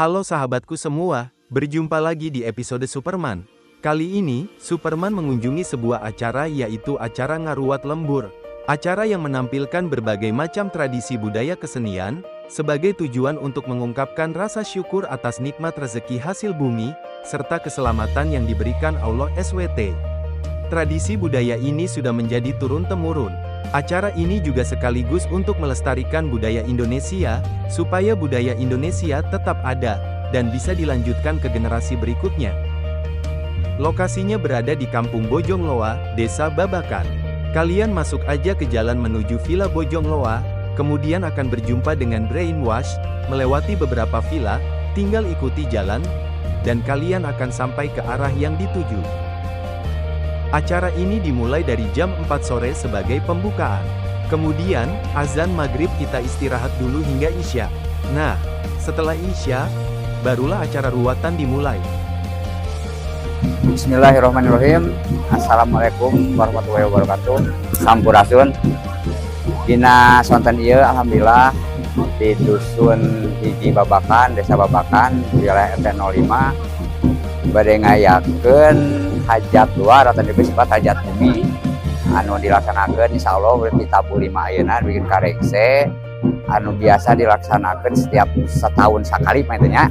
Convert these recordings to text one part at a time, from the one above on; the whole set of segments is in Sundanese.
Halo sahabatku semua, berjumpa lagi di episode Superman. Kali ini, Superman mengunjungi sebuah acara yaitu acara Ngaruwat Lembur. Acara yang menampilkan berbagai macam tradisi budaya kesenian, sebagai tujuan untuk mengungkapkan rasa syukur atas nikmat rezeki hasil bumi, serta keselamatan yang diberikan Allah SWT. Tradisi budaya ini sudah menjadi turun-temurun. Acara ini juga sekaligus untuk melestarikan budaya Indonesia, supaya budaya Indonesia tetap ada, dan bisa dilanjutkan ke generasi berikutnya. Lokasinya berada di Kampung Bojongloa, Desa Babakan. Kalian masuk aja ke jalan menuju Villa Bojongloa, kemudian akan berjumpa dengan Brainwash, melewati beberapa villa, tinggal ikuti jalan, dan kalian akan sampai ke arah yang dituju. Acara ini dimulai dari jam 4 sore sebagai pembukaan. Kemudian, azan maghrib kita istirahat dulu hingga Isya. Nah, setelah Isya, barulah acara ruwatan dimulai. Bismillahirrahmanirrahim. Assalamualaikum warahmatullahi wabarakatuh. Sampurasun. Dina sonten ieu alhamdulillah di dusun hiji Babakan, Desa Babakan, wilayah RT 05 bade ngayakeun hajat luar atau disebut hajat bumi anu dilaksanakeun insyaallah di tabuh 5 ayeuna bikin karengse anu biasa dilaksanakeun setiap setahun sekali mah nya.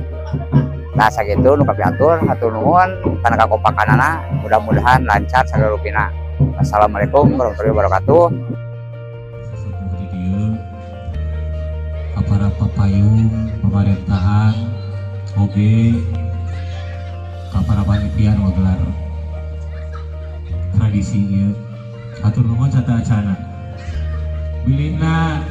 Nah, sakitu nu kapihatur, hatur nuhun kana kakompakanana, mudah-mudahan lancar sagala rupina. Assalamualaikum warahmatullahi wabarakatuh. Sesepuh di dieu, para papayung pemerintahan oge ka para panitia nu ngagelar tradisi ieu, hatur nuhun sateuacana. Bilihna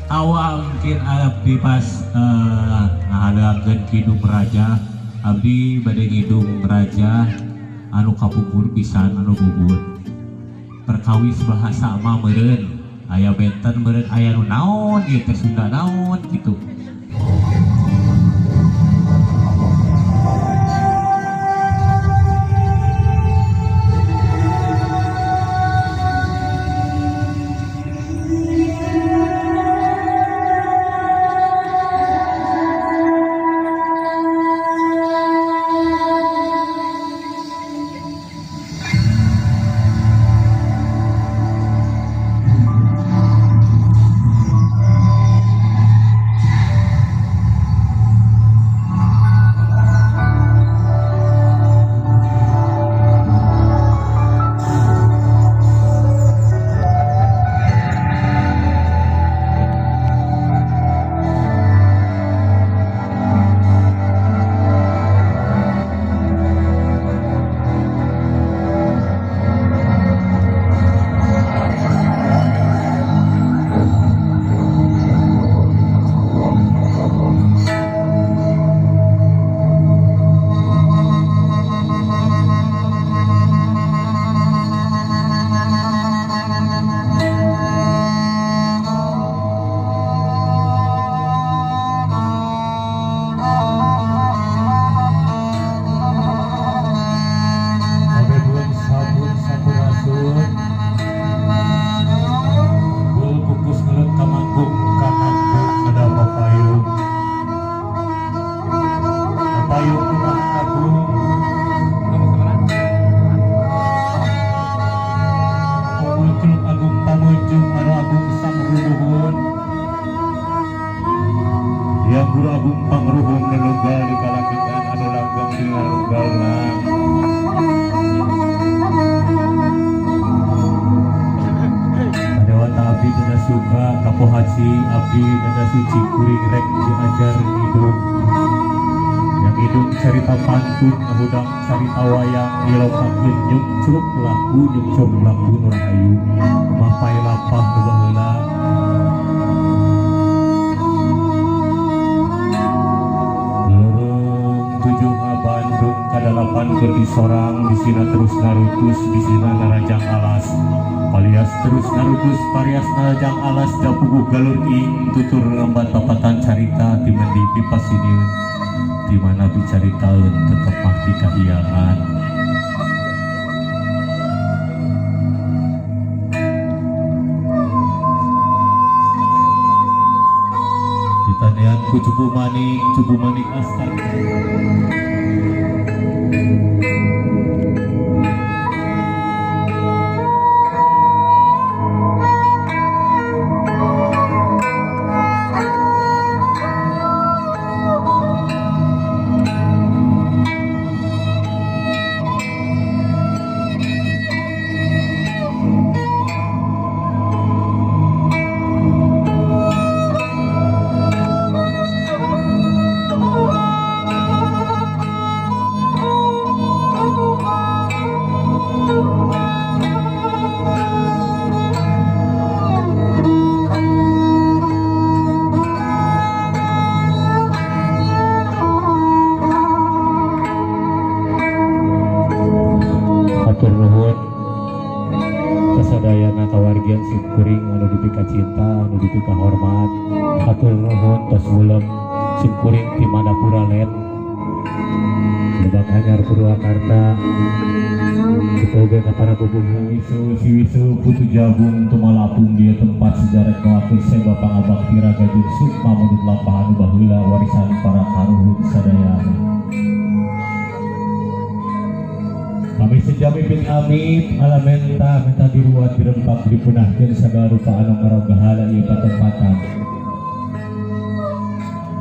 awal mungkin abdi pas ngahadeangkeun kidung raja, abdi bade ngidung raja anu kapungkur pisan, anu bubun perkawis bahasa mah meureun aya benten, meureun aya nu naon ieu teh, Sunda naon gitu. Kabeh sabun sampurasun. Bul kukus ngelut kamanggung kananggung ada papayung. Papayung rumah agung. Pamulculuk agung pamunjung anu agung sangruhun. Yang guru agung pangruhun nenunggal di kalanggengan anu langgeng di ngarunggalna. Dewata abdi dada suka kapohaci abdi dada suci kuring rek diajar ngidung. Yang Ngahidung carita pantun, ngahudang carita wayang, ngilokakeun nyungcruk laku, nyungcruk laku nu rahayu, mapay lapah nu baheula. Lorong tujuh Bandung kadalapan keur disorang, disina terus narutus, disina narajang alas. Palias terus narutus, parias narajang alas, dapuguh galur ing tutur ngembat papatan carita ti mendi pipasinieun. Di mana bicaritaeun tetep mah di kahiyangan. Ditanean ku cubu manik asta. Hatur nuhun kasadayana kawargian simkuring anu dipika cinta, anu dipika hormat. Hatur nuhun tos ulem simkuring ti Madapura Land, Lebak Anyar Purwakarta. Kita oge ka para pupuhu isu siwisu putu jabung tumalapung dia tempat sejarah ngelakuin seba pangabakti raga jeung sukma mundut lapahan baheula warisan para karuhun sadayana. Kami sejami bin amit ala menta menta diruat dirempak dipunahkeun sagala rupa anu ngarogahala ieu patempatan.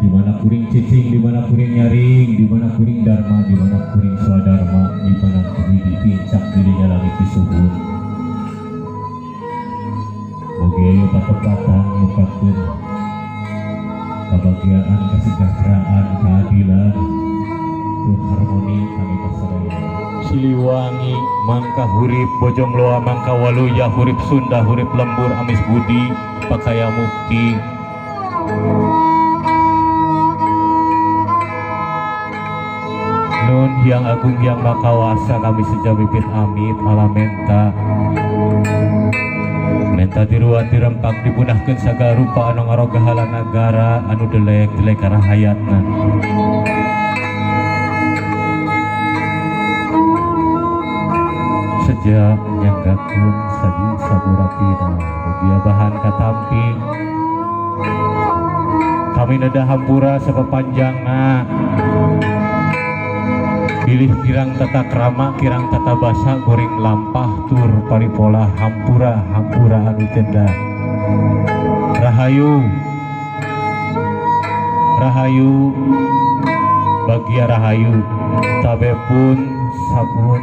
Di mana kuring cicing, di mana kuring nyaring, di mana kuring dharma, di mana kuring swadharma, di mana kuring dipincak dirinya langit disuhun. Oge ieu patempatan nyukakeun kebahagiaan, kesejahteraan, keadilan, tur harmoni kami kasadaya. Siliwangi mangka hurip Bojong Loa mangka waluya hurip Sunda hurip lembur amis budi pakaya mukti. Nun Hyang Agung Hyang Makawasa kami sejami bin amit ala menta menta diruat dirempak dipunahkeun sagala rupa anu ngarogahala nagara anu delek delek rahayatna. Sejak nyanggakeun sadi saburapina mugia bahan katampi kami nedah hampura sapapanjangna pilih kirang tata krama kirang tata basa goreng lampah tur paripola hampura hampura anu jenda. Rahayu rahayu bagia rahayu tabe pun sabun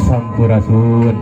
sampurasun.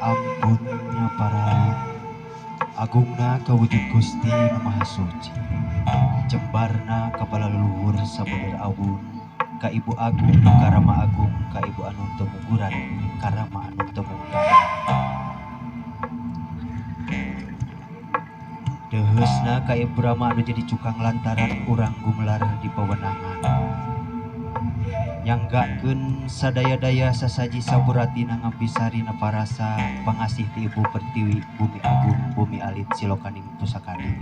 Ampunnya para agungna kawujud Gusti Nu Maha Suci, jembarna kepala leluhur sabener awun, ka Ibu Agung, ka Rama Agung, ka Ibu anu teu muguran, ka Rama anu teu mungkaran. Deuheusna ka Ibu Rama anu jadi cukang lantaran urang gumelar di pawenangan. Nyanggakeun sadaya-daya sasaji saburatina ngampisarina parasa pangasih ti Ibu Pertiwi Bumi Agung Bumi Alit Silokaning Pusakaning.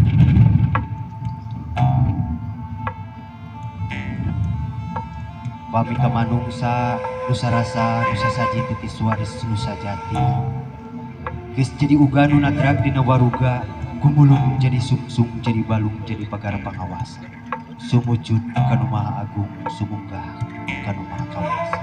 Pami kamanungsa nusa rasa nusa saji titis waris nusa jati. Geus jadi uga nu nadrag dina waruga, gumulung jadi sungsung jadi balung jadi pagar pangawasa. Sumujud kanu Maha Agung sumunggah kanu Maha Kawasa.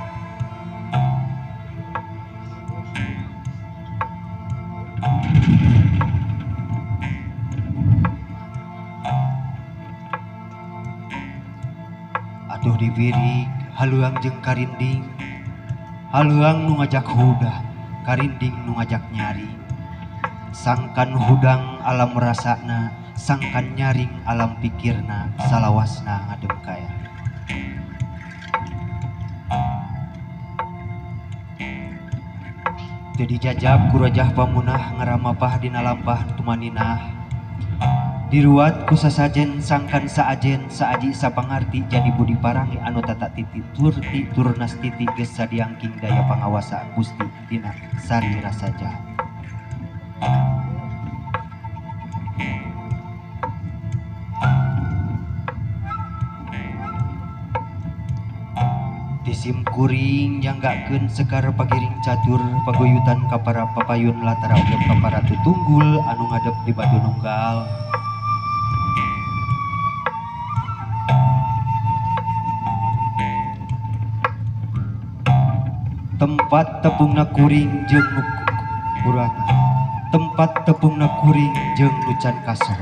Aduh diwirik haluang jeung karinding, haluang nu ngajak hudah, karinding nu ngajak nyaring. Sangkan hudang alam rasana, sangkan nyaring alam pikirna, salawasna ngadem kaya. Teu dijajab ku rajah pamunah ngaramapah dina lampah tumaninah. Diruat ku sasajen sangkan saajen saaji sapangarti jadi budi parangi anu tata titi turti turnas titi geus sadiangking daya pangawasa Gusti dina sari rasa jahat. Disim kuring nyanggakeun sekar pagiring catur paguyutan kapara papayun latara oge kapara tutunggul anu ngadep di batu nunggal. Tempat tepungna kuring jeung nu kurang, tempat tepungna kuring jeung nu can kasor,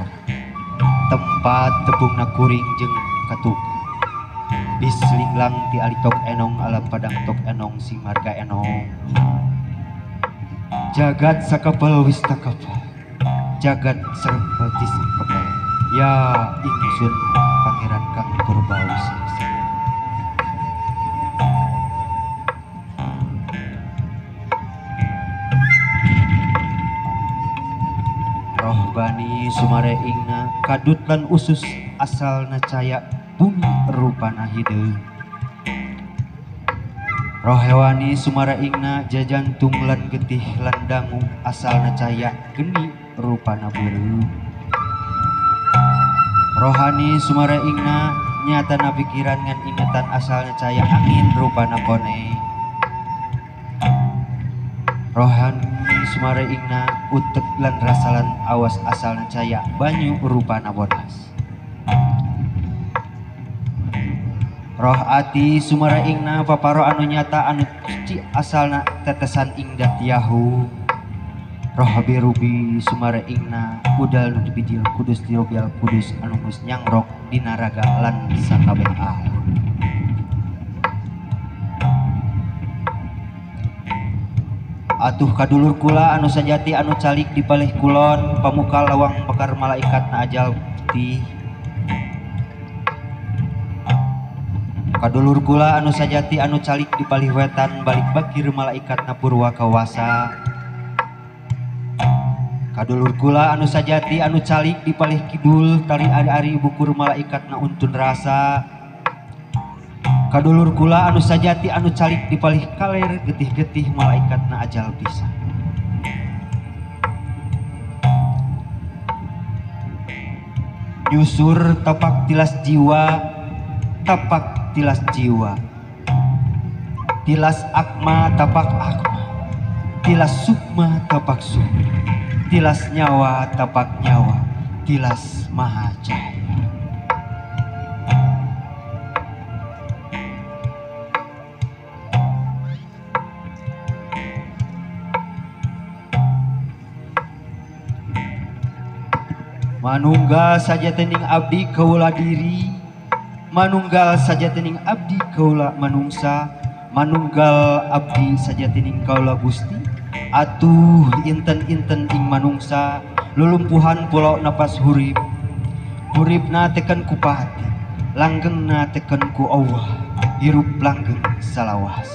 tempat tepungna kuring jeung katukang. Bislinglang ti alitok enong alam padang tok enong sing marga enong. Jagat sakapel wis takapel, jagat sakapel tis kepel. Ya ingsun pangeran kang purbawisa. Rohbani sumareingna kadut lan usus asalna caya bumi rupana hideung. Roh hewani sumaraingna jajantung lan getih lan dangu asalna caya geni rupana beureum. Rohani sumaraingna nyatana pikiran ngan ingetan asalna caya angin rupana kone. Rohani sumaraingna utek lan rasalan awas asalna caya banyu rupana bodas. Roh ati sumaraingna paparo anu nyata anu suci asalna tetesan ingdat yahu. Roh birubi sumaraingna udal nu dibijil kudus dirobial kudus anu geus nyangrok dina raga lan sakabeh alam. Atuh kadulur kula anu sajati anu calik di palih kulon pamukal lawang bakar malaikat na ajal putih. Kadulur kula anu sajati anu calik di palih wetan balik bakir malaikat na purwa kawasa. Kadulur kula anu sajati anu calik di palih kidul tari ari-ari bukur malaikat na untun rasa. Kadulur kula anu sajati anu calik di palih kaler getih-getih malaikat na ajal bisa. Nyusur tapak tilas jiwa, tapak tilas jiwa, tilas akma tapak akma, tilas sukma tapak sukma, tilas nyawa tapak nyawa, tilas maha cahaya. Manunggal saja tening abdi kaula diri, manunggal saja tening abdi kaula manungsa, manunggal abdi saja tening kaula Gusti, Atuh inten-inten ing manungsa lulumpuhan pulau napas hurip. Huripna teken ku pati, langgengna teken ku Allah, hirup langgeng salawas.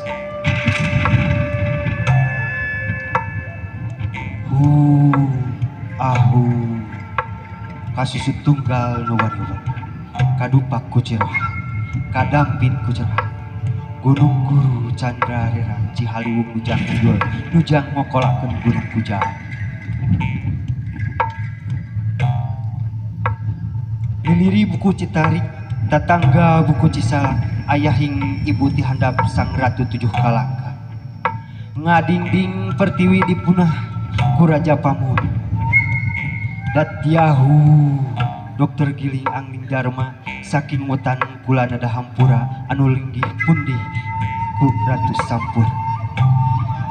Hu ahu kasusut tunggal nu wani-wani, kadupak ku ciroha, kadampit ku cerah. Gunung Guru Chandra Rirang Cihaliwung Nujang Kidul Nujang ngokolakeun Gunung Kujang. Liliri buku Citarik, tatangga buku Cisalak, ayahing ibu tihandap sang ratu tujuh kalangka. Ngadingding pertiwi dipunah ku Raja Pamun. Datyahu Dokter Giling Angling Dharma saking wetan kula nada hampura anu linggih pundi ku Ratu Sampur.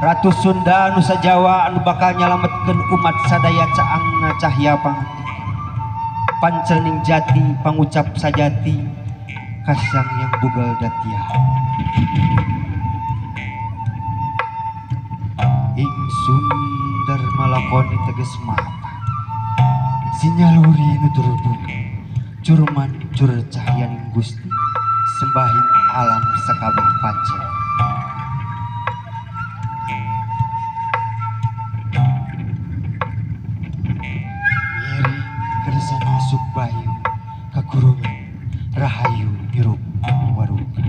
Ratu Sunda Nusa Jawa anu bakal nyalametkeun umat sadaya caangna cahya pangantika. Pancerning jati pangucap sajati kasang yang bugal datia. Ingsun dharma lakoni teges mata sinyaluri nutur bumi curman cur cahyaning Gusti sembahin alam sakabeh panca. Ngiri kersana Sukbayu kakurungan rahayu hirup waruga.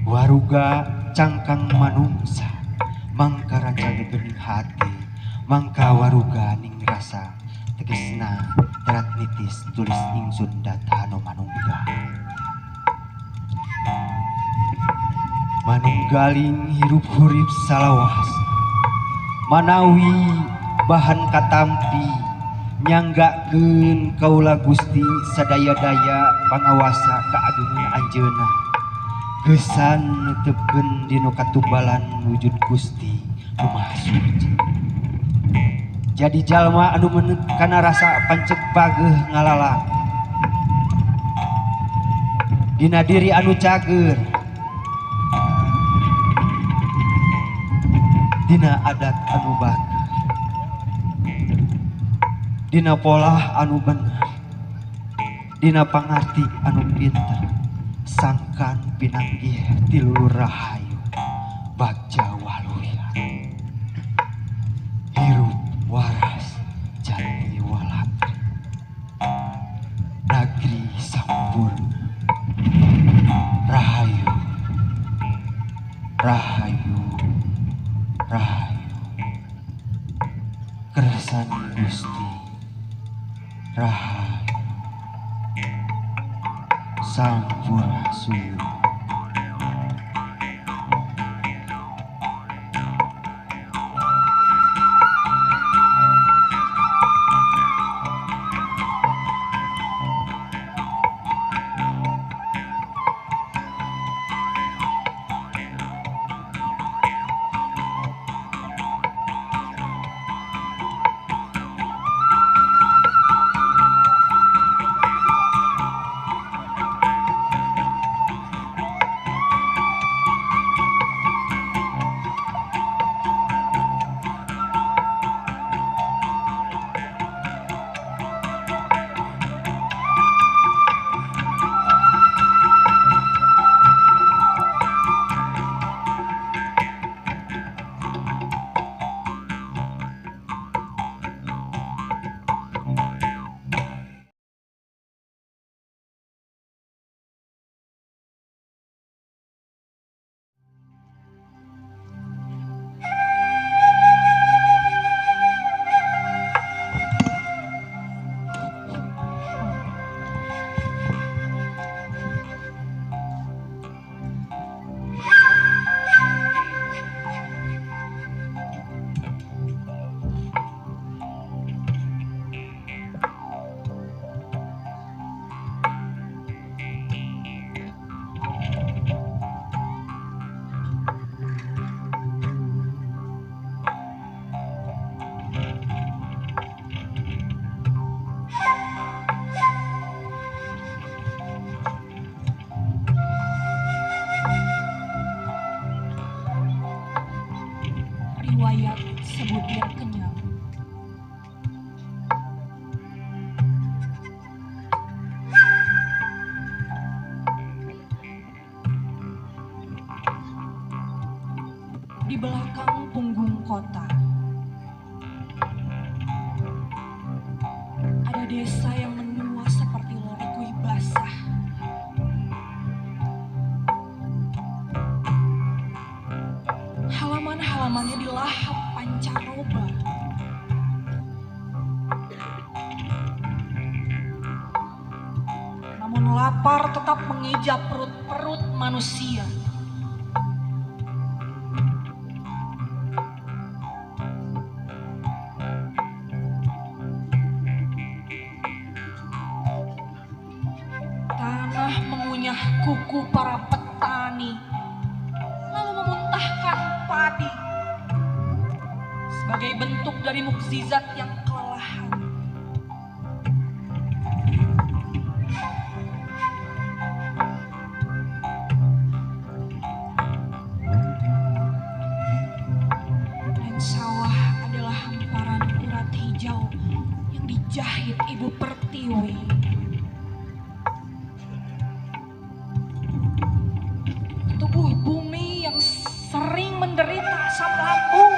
Waruga cangkang manungsa mangka rancang gening hati mangka waruga ning rasa tegesna terat nitis tulis ingsun datano manunggal. Manunggaling hirup hurip salawas manawi bahan katampi nyanggakeun kaula Gusti sadaya-daya pangawasa kaagungan anjeunna gesan netepkeun dina katumbalan wujud Gusti nu Maha Suci. Jadi jalma anu meuneuh kana rasa panceg bageuh ngalalak dina diri anu cager dina adat anu bager dina polah anu bener dina pangarti anu pinter sangkan pinanggih ti lulur rahayu bagja waluya hirup waras jati walakri nagri sampurna rahayu rahayu rahayu kersan Gusti rahayu sampurasun. Riwayat sebutir kenyang. Di belakang punggung kota ada desa yang menua seperti lori kui basah. Halaman-halamannya dilahap pancaroba. Namun lapar tetap mengijap perut-perut manusia. Tanah mengunyah kuku para petani, lalu memuntahkan padi sebagai bentuk dari mukjizat yang kelelahan. Dan sawah adalah hamparan urat hijau yang dijahit Ibu Pertiwi. Tubuh bumi yang sering menderita asam lambung.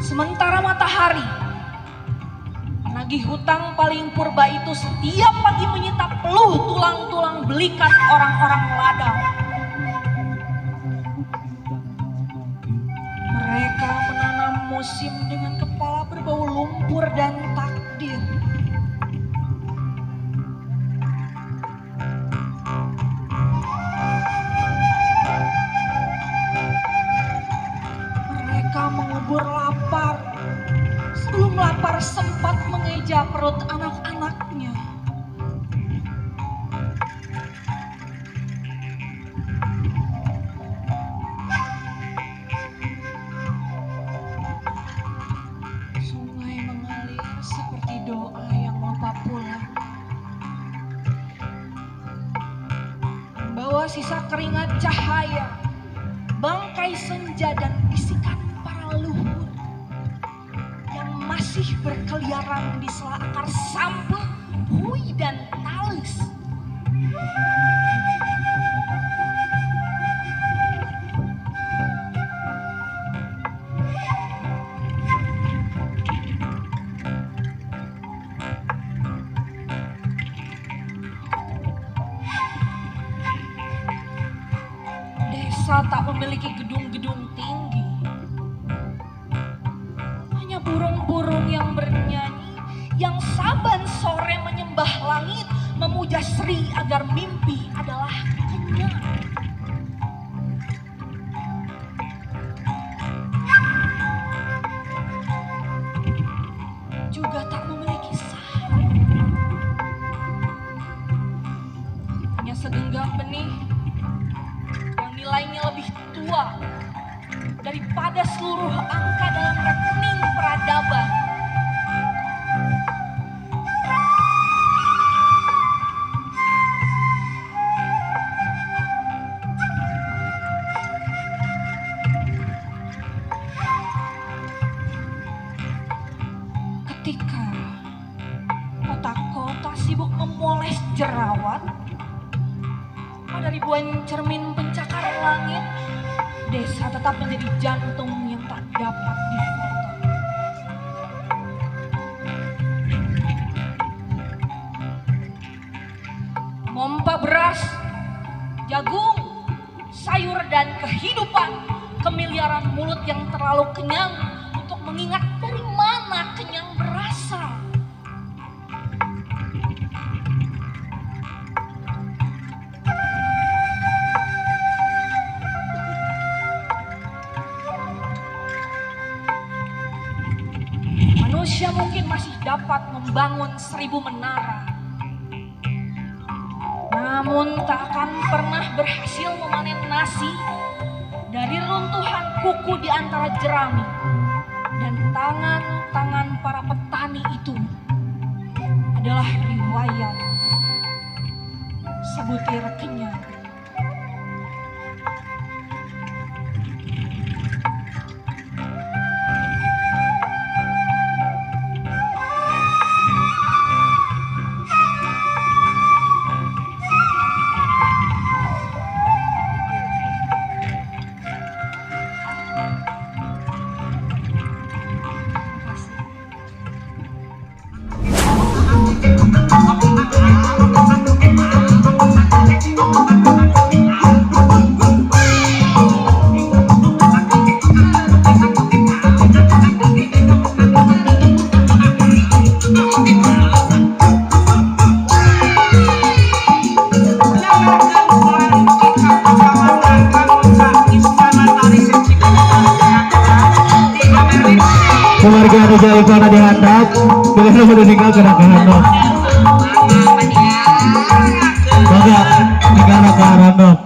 Sementara matahari, penagih hutang paling purba itu setiap pagi menyita peluh tulang-tulang belikat orang-orang ladang. Mereka menanam musim dengan kepala berbau lumpur dan takdir. Mereka mengubur lapar sebelum lapar sempat mengeja perut anak-anaknya. Sungai mengalir seperti doa yang lupa pulang, membawa sisa keringat cahaya, bangkai senja dan bisikan para leluhur yang masih berkeliaran di sela akar sampe, hui dan talis. Desa tak memiliki gedung-gedung tinggi. Hanya burung-burung yang bernyanyi, yang saban sore menyembah langit, memuja Sri agar mimpi adalah kenyang. Juga tak memiliki saham. Hanya segenggam benih yang nilainya lebih tua daripada seluruh angka dalam rekening peradaban. Ketika kota-kota sibuk memoles jerawat pada ribuan cermin pencakar langit, desa tetap menjadi jantung yang tak dapat difoto. Mompa beras, jagung, sayur dan kehidupan kemiliaran mulut yang terlalu kenyang untuk mengingat dari mana kenyang berasal. Manusia mungkin masih dapat membangun 1000 menara, namun tak akan pernah berhasil memanen nasi dari runtuhan kuku di antara jerami dan tangan-tangan para petani itu adalah riwayat. Sebutir kenyang. Keluarga anu jalukana di handap, bilih nu ninggal kana ka handap. Mangga ninggal ka handap.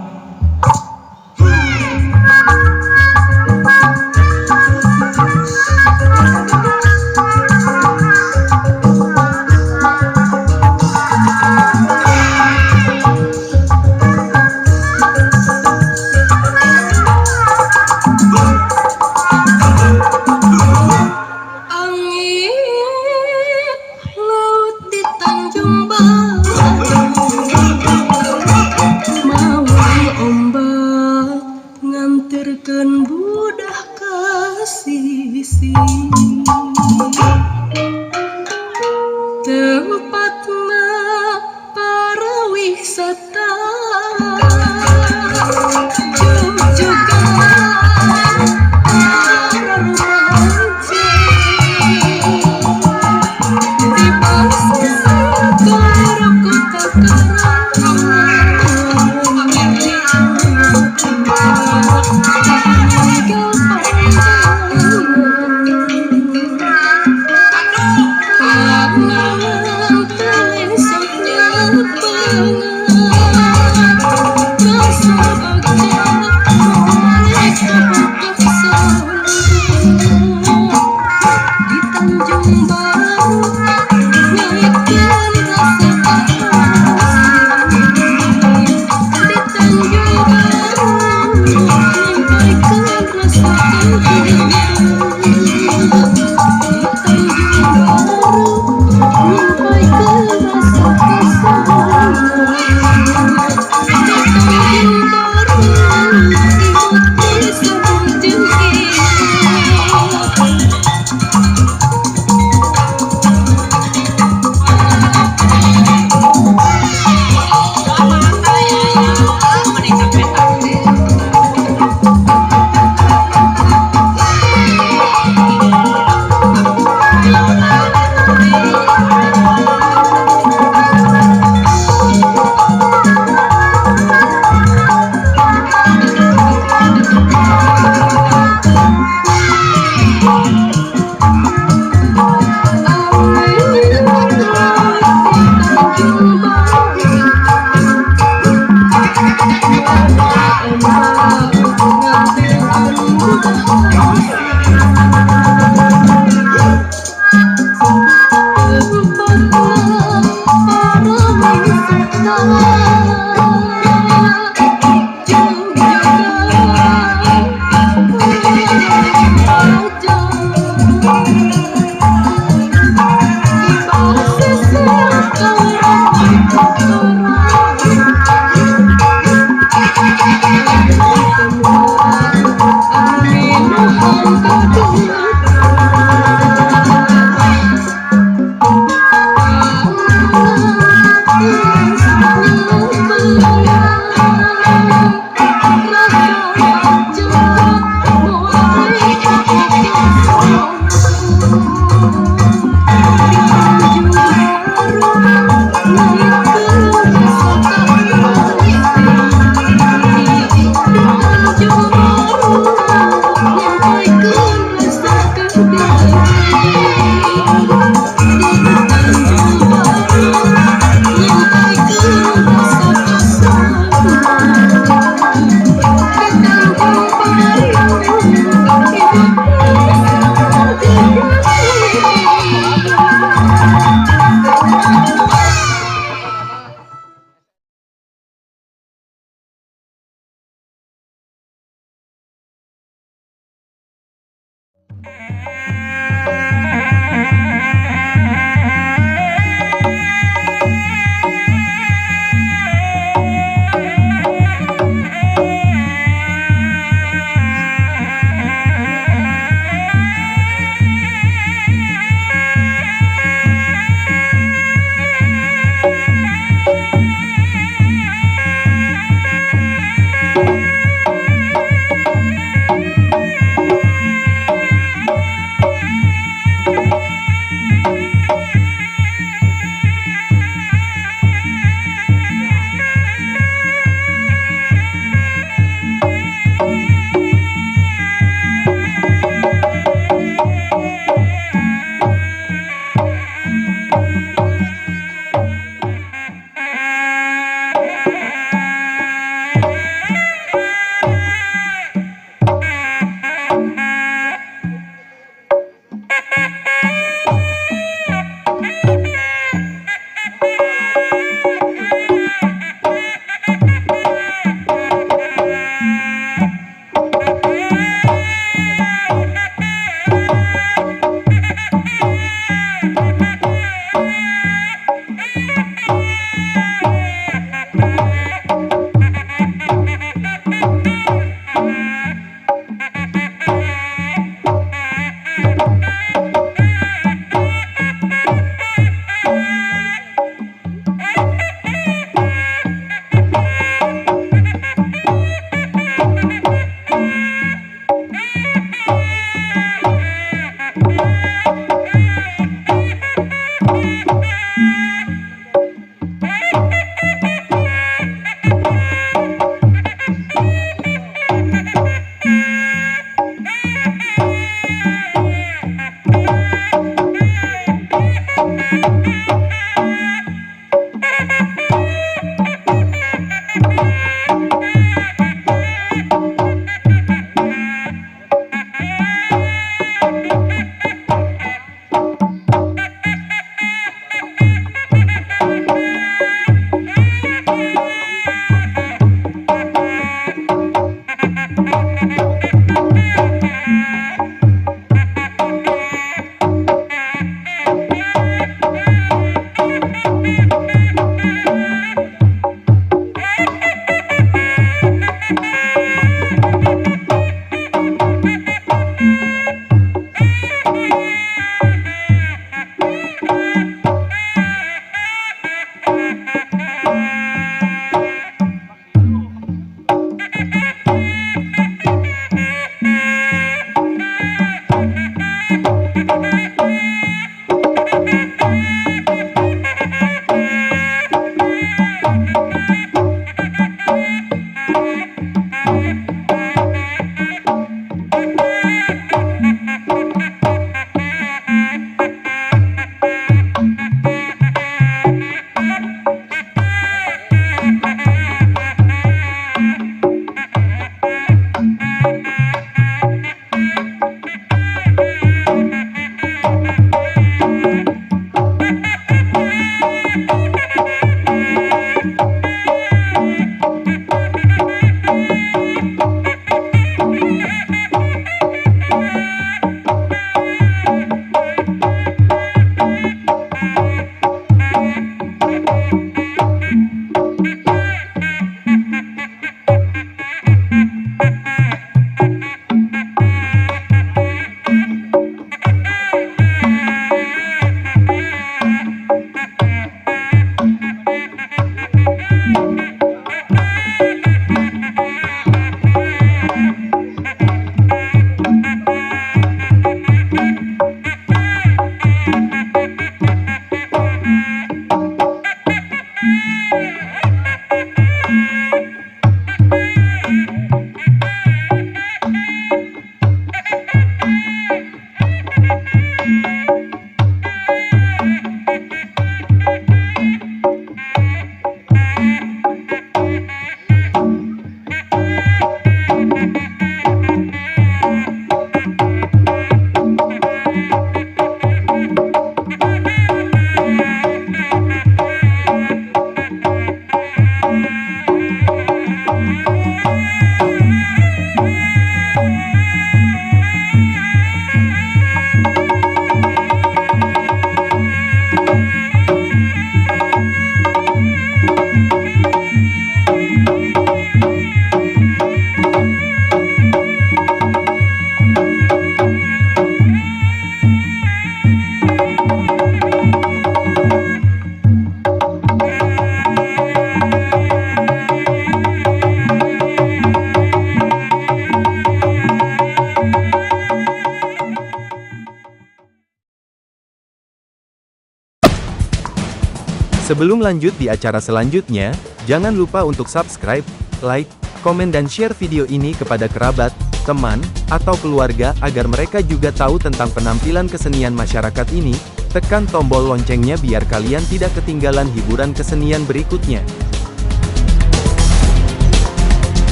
Sebelum lanjut di acara selanjutnya, jangan lupa untuk subscribe, like, komen dan share video ini kepada kerabat, teman, atau keluarga agar mereka juga tahu tentang penampilan kesenian masyarakat ini. Tekan tombol loncengnya biar kalian tidak ketinggalan hiburan kesenian berikutnya.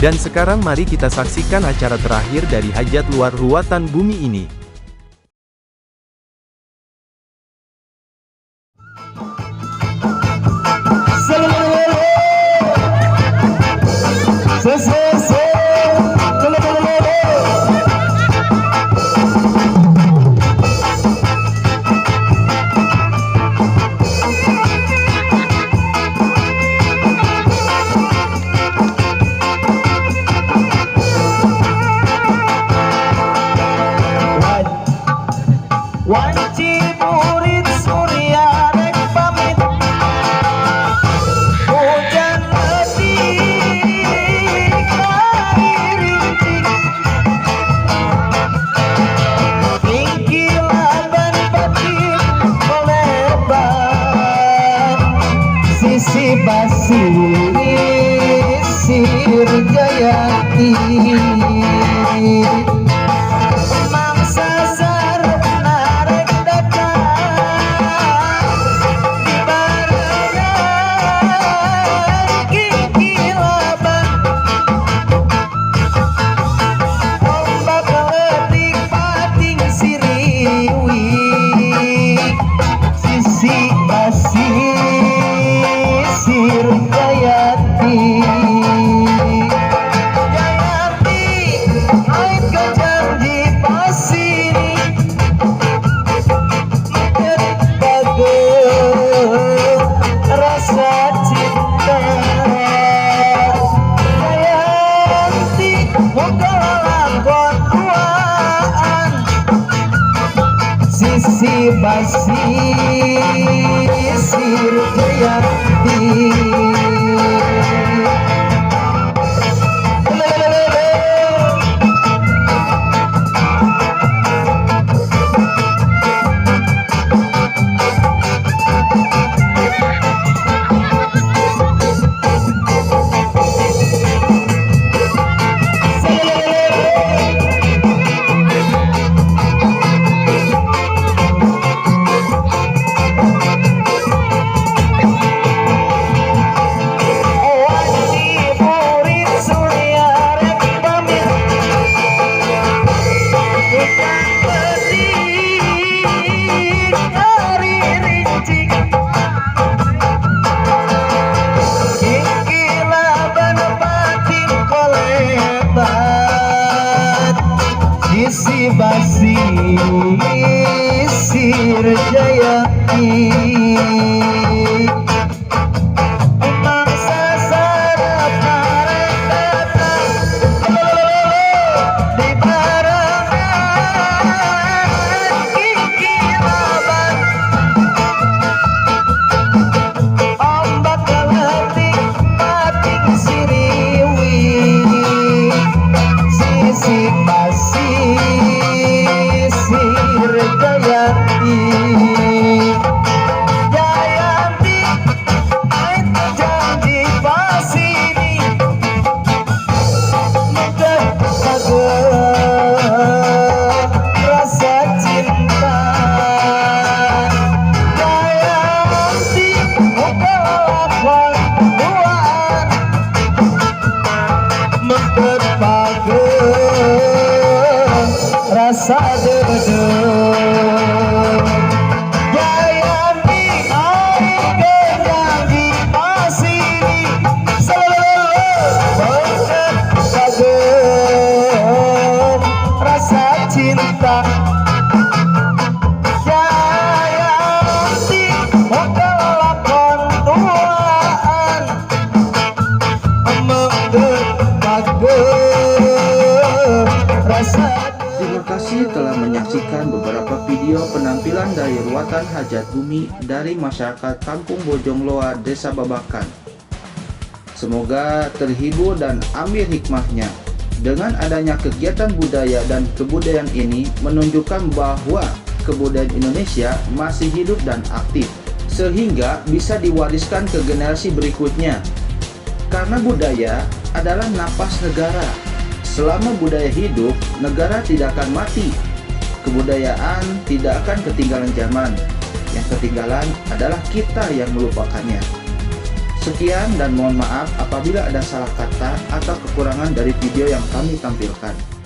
Dan sekarang mari kita saksikan acara terakhir dari Hajat Luar Ruwatan Bumi ini. Wanci murid Surya rek pamit, hujan leutik ngaririntik, ingkilaban batin kolebat, sisi basisir Jayanti. Sisi basisir Jayanti. Sisi basisir Jayanti. Rasa dedeg Jayanti janji pasini rasa cinta Jayanti kelakon tuaan rasa. Terima kasih telah menyaksikan beberapa video penampilan dari Ruwatan Hajat Bumi dari masyarakat Kampung Bojongloa, Desa Babakan. Semoga terhibur dan ambil hikmahnya. Dengan adanya kegiatan budaya dan kebudayaan ini menunjukkan bahwa kebudayaan Indonesia masih hidup dan aktif. sehingga bisa diwariskan ke generasi berikutnya. Karena budaya adalah napas negara. Selama budaya hidup, negara tidak akan mati. Kebudayaan tidak akan ketinggalan zaman. Yang ketinggalan adalah kita yang melupakannya. Sekian dan mohon maaf apabila ada salah kata atau kekurangan dari video yang kami tampilkan.